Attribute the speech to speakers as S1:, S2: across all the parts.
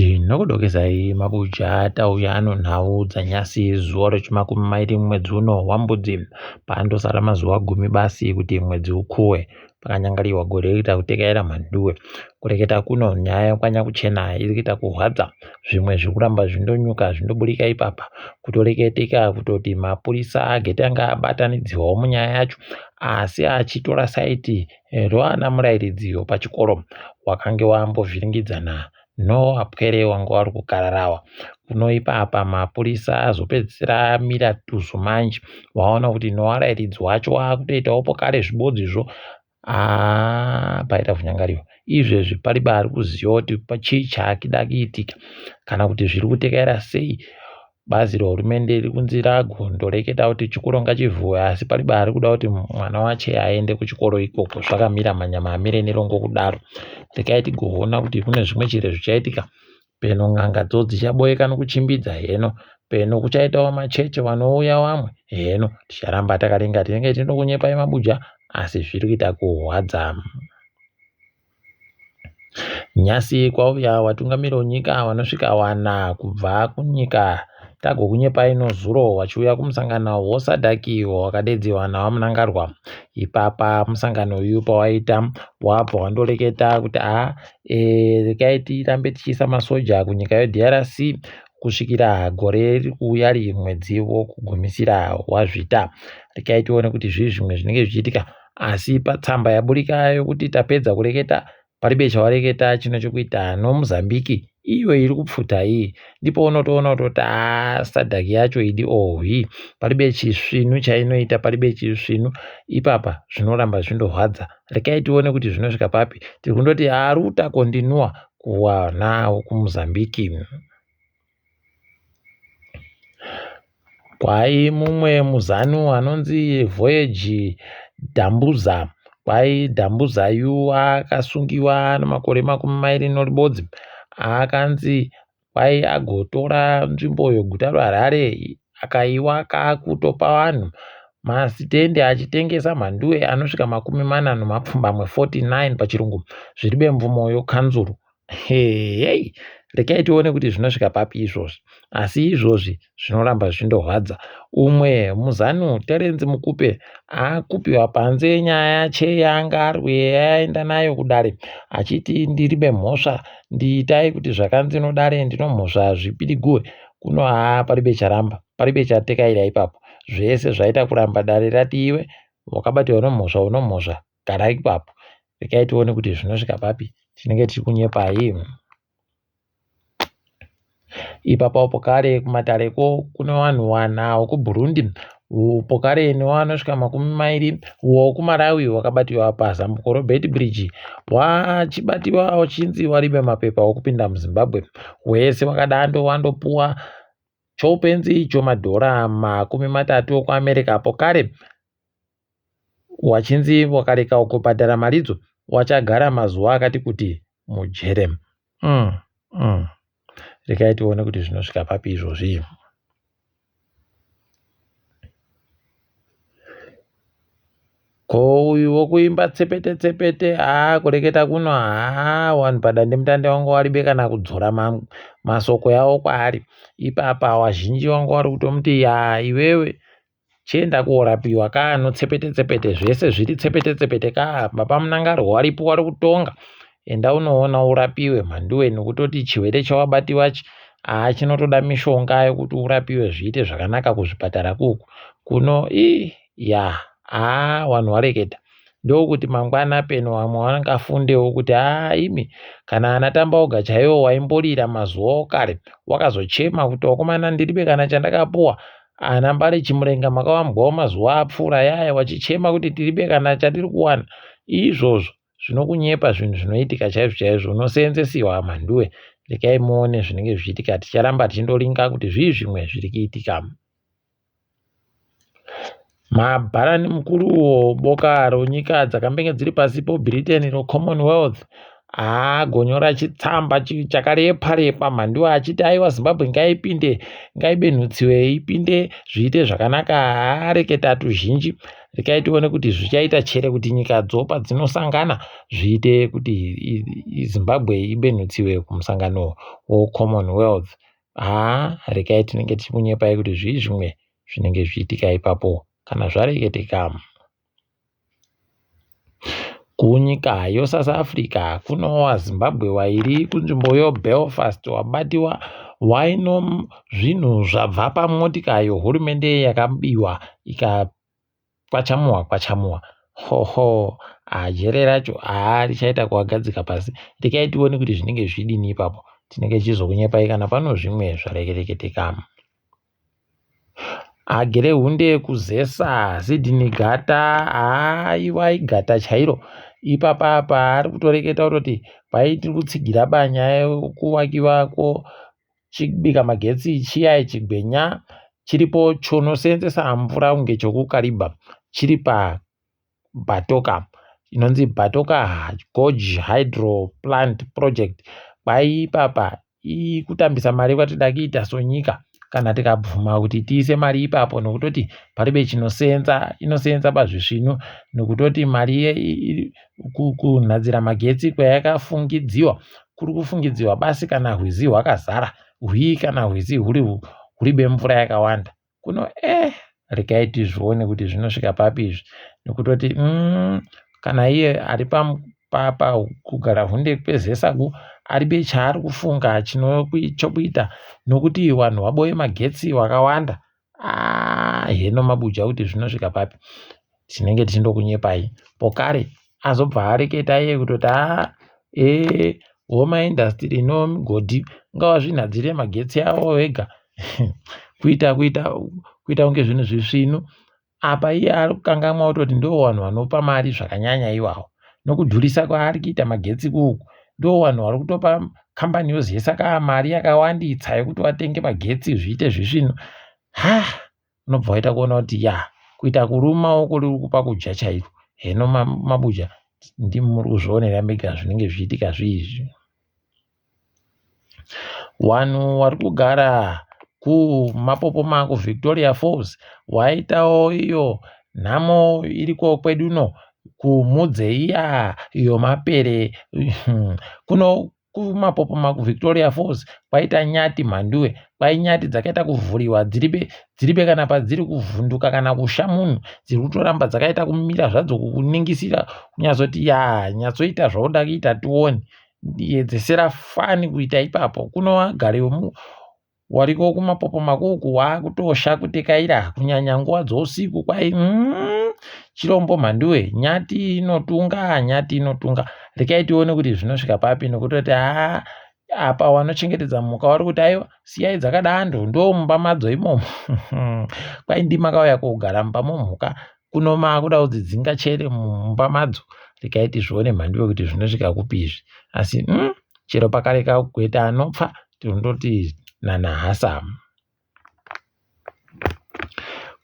S1: Tinokudokezai mabuja tauya nonhau dzanyasi zuva rechimakumi mairi mwedzi uno waMbudzi pandosara mazuva gumi basi kuti mwedzi ukuwe pakanyangariwa gore rikuita kutekaira mhanduwe kureketa kuno nyaya yekwanyakuchena iri kuita kurwadza zvimwe zviri kuramba zvindonyuka zvindoburika ipapa kutoreketeka kutoti mapurisa agete anga abatanidziwawo munyaya yacho asi achitora saiti rwana murairidzi wepachikoro wakange wambovhiringidzana Noah Pwere wanga wari kukararawa kuno ipapa mapurisa azopedzisira amira tuzu manje waona kuti nowarairidzi wacho wakutoitawo pokare zvibodzizvo haa paita kunyangariwa izvezvi paribe ari kuziva kuti chii chaakida kuitika kana kuti zviri kutekaira sei Bazi rehurumende riri kunzi ragondoreketa kuti chikoro ngachivhurwe asi paribe ari kuda kuti mwana wache aende kuchikoro ikoko zvakamira manyama amire nerongo kudaro. Regai tigoona kuti kune zvimwe chire zvichaitika peno n'anga dzo dzichaboeka nokuchimbidza heno peno kuchaitawo macheche vanouya vamwe heno ticharamba takaringa tinenge tinokunyepai mabuja asi zviri kuita kurwadza. Nhasi kwauya vatungamiri venyika vanosvika wana kubva kunyika tagokunyepai nozuro vachiuya kumusangano woSADC wakadedziwa naVaMnangagwa. Ipapa musangano uyu pawaita wabva wandoreketa kuti a e, regai tirambe tichiisa masoja kunyika yeDRC kusvikira gore riri kuuya riri mwedzi wokugumisira waZvita. Regai tione kuti zvii zvimwe zvinenge zvichiitika Asi patsamba yaburika yokuti tapedza kureketa paribe chawareketa chine chokuita noMozambique iyo iri kupfuta iyi ndipo unotoona kutoti haa SADC yacho idi ohwi paribe chisvinu chainoita paribe chisvinu ipapa zvinoramba zvindorwadza rekai tione kuti zvinosvika papi tiri kundoti aruta kondinua kuwana kuMozambique. Kwai mumwe muZanu anonzi Voyage Dambuza. Kwai Dambuza yu akasungiwa nemakore 20 neribodzi. Akanzi kwai agotora nzvimbo yeguta reHarare akaiwaka akutopa vanhu masitendi achitengesa mhanduwe anosvika 47 49 pachirungu zviribe mvumo yokanzuru. Heyy regai tione kuti zvinosvika papi izvozvi asi izvozvi zvinoramba zvindorwadza. Umwe muZanu Terence Mukupe akupiwa panze nyaya che yaanga arwe yaenda nayo kudare achiti ndiribe mhosva ndiitai kuti zvakanzi nodare ndinomhosva zvipiriguwe kuno haa paribe charamba paribe chatekaira ipapo zvese zvaita kuramba dare rati iwe wakabatiwa nomhosva unomhosva gara ipapo regai tione kuti zvinosvika papi tinenge tiri kunyepai ipapo pokare kumatareko kune vanhu wana wekuburundi pokare newanosvika 20 wokumalawi wakabatiwa pazambuko robeitbridge wachibatiwa wachinzi waribe mapepa okupinda muzimbabwe wese wakadando wandopuwa choupenzi chomadhora 30 okuamerica pokare Wachinzi wakareka kubhadhara maridzo wachagara mazuva akati kuti mujere. Mm, mm. Regai tione kuti zvinosvika papi izvozvi. Ko uyu wokuimba tsepete tsepete haa kureketa kuno haa vanhu padandemutande wangu waribe kana kudzora masoko yawo kwaari ipapa wazhinji wangu wari kutomuti ya iwewe Chienda korapiwa ka no tsepete tsepete zvese zviri tsepete tsepete ka baba Mnangarwa waripo wari kutonga enda unoona urapiwe mhanduwe nekutoti chirwere chawabatiwachi haa chinotoda mishonga yekuti urapiwe zviite zvakanaka kuzvipatara kuku kuno ii ya haa wanhu wareketa ndokuti mangwana peno vamwe vangafundewo kuti haa imi kana ana Tambaoga chaiwo waimborira mazuva okare wakazochema kuti wakomana ndiribe kana chandakapuwa Ana Mbare Chimurenga makawambwawo mazuva apfuura yaya wachichema kuti tiribe kana chatiri kuwana. Izvozvo zvinokunyepa zvinhu zvinoitika chaizvo chaizvo unoseenzesiwa Mhanduwe. Rekai muone zvinenge zvichiitika ticharamba tichindolinga kuti zvii zvimwe zviri kuitika. Mabharani mukuru boka ronyika dzakambenge dziri pasi poBritain roCommonwealth Agonyora chitsamba chakarepa repa mhanduwe achiti aiwa Zimbabwe ngaipinde ngaibenhutsiwe ipinde zviite zvakanaka haareketa tuzhinji. Rekai tione kuti zvichaita chere kuti nyika dzo padzinosangana zviite kuti Zimbabwe ibenhutsiwe kumusangano woCommonwealth. Haa rekai tinenge tichikunyepai kuti zvii zvimwe zvinenge zvichiitika ipapo kana zvareketeka. Kunyika yoSouth Africa kunowa Zimbabwe wairi kunzvimbo yoBelfast wabatiwa waino zvinhu zvabva pamotika yohurumende yakabiwa ikakwachamuwa kwachamuwa. Hoho jere racho haa richaita kuwagadzika pasi. Rekai tione kuti zvinenge zvichidini ipapo. Tinenge tichizokunyepai kana pano zvimwe zvareketekeka. Agere hunde kuzesa Sydney Gata haiwa igata chairo ipapa apa ari kutoreketa kutoti paitiri kutsigira banya yekuwakiwa ko chibika magetsi chiya chigwenya chiripo chonoseenzesa mvura kunge chokukariba chiri pa Batoka inonzi Batoka Gorge Hydro Plant Project kwaipapa kutambisa mari kwatida kuita sonyika kana tikabvuma kuti tiise mari ipapo nokutoti paribe chinoseenza inoseenza pazvisvinu nokutoti mari kunhadzira magetsi kwayakafungidziwa kuri kufungidziwa basi kana rwizi rwakazara hwii kana rwizi huribe mvura yakawanda kuno eh regai tizvione kuti zvinosvika papi izvi nekutoti kana iye ari pakugara hunde kwezesaku aribe chaari kufunga chokuita nokuti vanhu vaboye magetsi wakawanda ah, heno mabuja kuti zvinosvika papi tinenge tichindokunyepai pokare azobva areketa iye kutoti haa ee homa industry nomigodhi ngavazvinhadzire magetsi avo vega kuita kuita kuita kunge zvinhu zvisvinu apa iye ari kukangamwa kutoti ndo vanhu vanopa mari zvakanyanya iwawo nokudhurisa kwaari kuita magetsi kuuku ndo vanhu vari kutopa kambani yozesa kaa mari yakawanditsa yekuti watenge magetsi zviite zvisvinu ha unobva waita kuona kuti ya kuita kurumawo kuri kupa kudya chaiko heno mabuja ndimi muri kuzvionera mega zvinenge zvichiitika zviizvi Wanhu wari kugara kumapopoma kuVictoria Falls waitawo iyo nhamo iriko kwedu uno kumudze iya iyo mapere kuno kumapopoma kuVictoria Falls kwaita nyati mhanduwe kwai nyati dzakaita kuvhuriwa dziribe dziribe kana padziri kuvhunduka kana kusha munhu dziri kutoramba dzakaita kumira zvadzo kukuningisira kunyatsoti ya nyatsoita zvauda kuita tione yedzesera fani kuita ipapo kuno vagari vemu wariko kumapopoma kuku waakutosha kutekaira kunyanya nguva dzousiku kwai chirombo mhanduwe nyati inotunga nyati inotunga rekai tione kuti zvinosvika papi nokutoti haa apa wanochengetedza mhuka wari kuti aiwa siyai dzakadando ndo mumba madzo imomo kwai ndimakauya kogara mumba momhuka Kuno maakuda kudzidzinga chere mumba madzo regai tizvione mhanduwe kuti zvinosvika kupi izvi asi chero pakareka kugweta anopfa tinondoti nanahasa.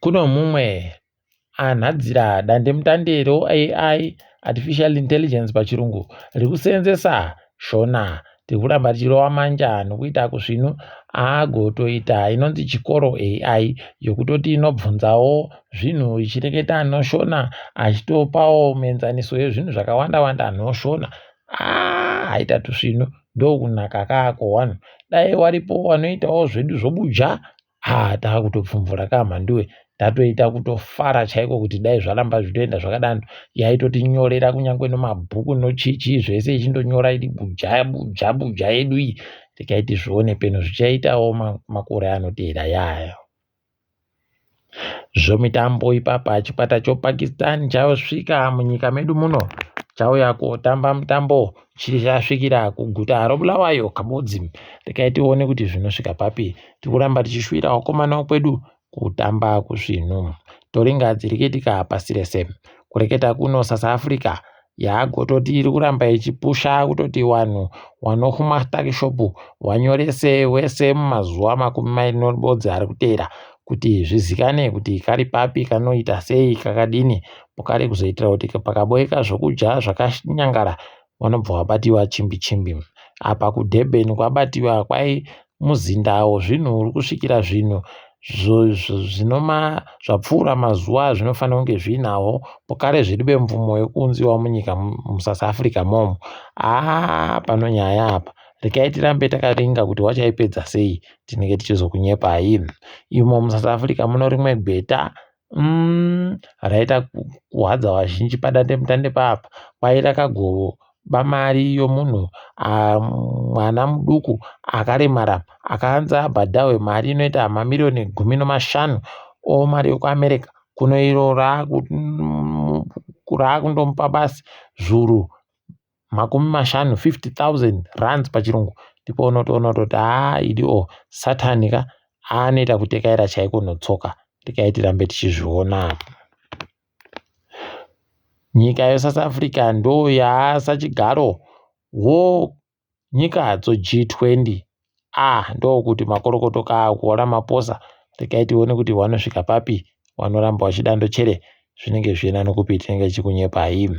S1: Kuno mumwe anhadzira dandemutande roAI Artificial Intelligence pachirungu rikuseenzesa Shona tiri kuramba tichirova manja nokuita kusvinu agotoita inonzi chikoro AI yokutoti inobvunzawo zvinhu ichireketa noShona achitopawo mienzaniso yezvinhu zvakawanda wanda noShona ah, aita tusvinu ndokunaka kako one dai waripo wanoitawo zvedu zvobuja Haa takutopfumvura ka Mhanduwe tatoita kutofara chaiko kuti dai zvaramba zvitoenda zvakadaro yaitotinyorera kunyange nemabhuku nochichi zvese ichindonyora iri buja buja buja yedu iyi tikaiti zvione peno zvichaitawo makore anoteera yayo zvomitambo ipapa chikwata chopakistan chasvika munyika medu muno chauya kotamba mutambo Chichasvikira kuguta roBulawayo Kabodzi. Regai tione kuti zvinosvika papi. Tikuramba tichishuwira vakomana wekwedu kutamba kusvinhu. Toringa dziri kuitika pasi rese. Kureketa kuno South Africa yaagototi iri kuramba ichipusha kutoti vanhu wanohuma takishopu wanyorese wese mumazuva 21 ari kuteera kuti zvizikane kuti kari papi kanoita sei kakadini pokare kuzoitira kuti pakaboeka zvokudya zvakanyangara vanobva vabatiwa chimbi chimbi. Apa kuDurban kwabatiwa kwai muzinda wezvinhu uri kusvikira zvinhu Zvapfuura mazuva azvinofanira kunge zviinawo pokare zviribe mvumo yekuunziwa munyika muSouth Africa momo. Haa pano nyaya apa. Regai tirambe takaringa kuti wachaipedza sei tinenge tichizokunyepai. Imo muSouth Africa muno rimwe gweta raita kuhadza vazhinji padandemutande papa kwai rakagoba mari yomunhu mwana muduku akaremara akanzi abhadhahwe mari inoita mamiriyoni 15 omari yokuAmerica kuno iro raakundomupa basi zvuru 50, 50,000 rands pachirungu ndipo unotoona kutoti haa idi o satani ka anoita kutekaira chaiko notsoka regai tirambe tichizviona. Nyika yeSouth Africa ndo yaasachigaro wo nyika dzo G20. Ah ndokuti makorokoto kaa kuwaRamaphosa regai tione kuti wanosvika papi wanoramba wachidando chere zvinenge zviena nokupi tinenge tichikunyepai.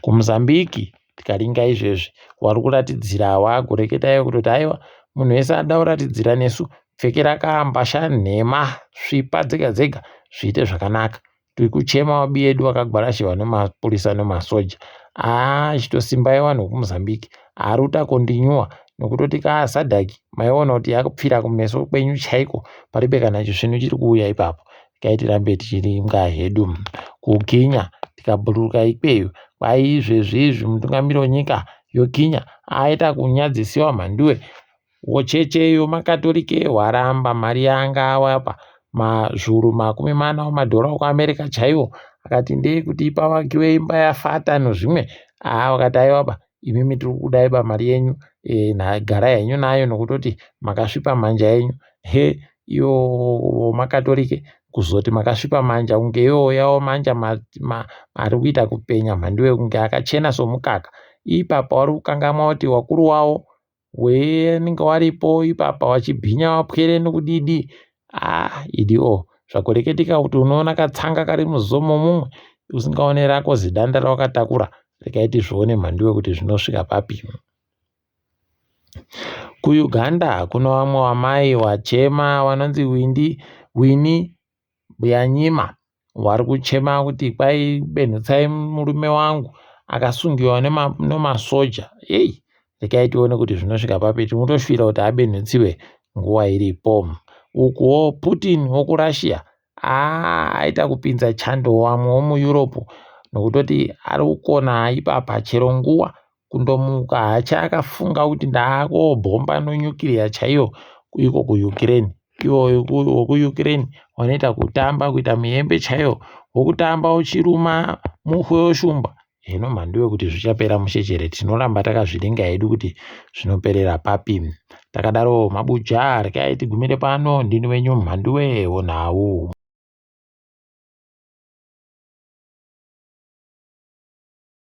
S1: KuMozambique tikaringa izvezvi wari kuratidzira wagoreketa kutoti aiwa munhu wese anoda kuratidzira nesu pfekera kambasha nhema svipa dzega dzega zviite zvakanaka. Tiri kuchema vabi yedu vakagwarashiwa nemapurisa nemasoja. Haa chitosimbai vanhu vekuMozambique haruta kondinyuwa nokutoti kaa SADC maiona kuti yakupfira kumeso kwenyu chaiko paribe kana chisvinu chiri kuuya ipapo. Regai tirambe tichiringa hedu. KuKenya tikabhururuka ikweyo kwai izvezvi izvi mutungamiri wenyika yoKenya aita kunyadzisiwa mhanduwe wocheche yoMakatorike waramba mari yaanga awapa mazvuru 40 omadhora okuAmerica chaiwo akati ndeyekuti pavakiwe imba yafata nozvimwe haa vakati aiwaba imimi tiri kudai ba mari yenyu e, garai henyu nayo nokutoti makasvipa manja yenyu he iwo makatorike kuzoti makasvipa manja kunge iwo yawo manja ari kuita kupenya mhanduwe kunge akachena somukaka ipapa wari kukangamwa kuti wakuru wawo wenenge waripo ipapa wachibhinya wapwere nokudidi ah idi o zvakoreketika kuti unoona katsanga kari muzomo mumwe usingaone rako zidanda rawakatakura regai tizvione mhanduwe kuti zvinosvika papi. KuUganda kuno vamwe wamai wachema vanonzi Windi Winnie Byanyima vari kuchema kuti kwai benhutsai murume wangu akasungiwa nemasoja. Ei regai tione kuti zvinosvika papi tinotoshuvira kuti abenhutsiwe nguva iripo. Ukuwo Putin wokuRussia aita kupinza chando vamwe vomuEurope nokutoti ari kukona ipapa chero nguva kundomuka hacha akafunga kuti ndaakobhomba nonyukiriya chaiyo iko kuUkraine. Ivo vokuUkraine vanoita kutamba kuita miyembe chaiyo wokutamba uchiruma muhwe weshumba. Hino mhanduwe kuti zvichapera mushe chere tinoramba takazviringa hedu kuti zvinoperera papi. Takadaro mabuja regai tigumire pano ndini wenyu mhanduwe wonhau.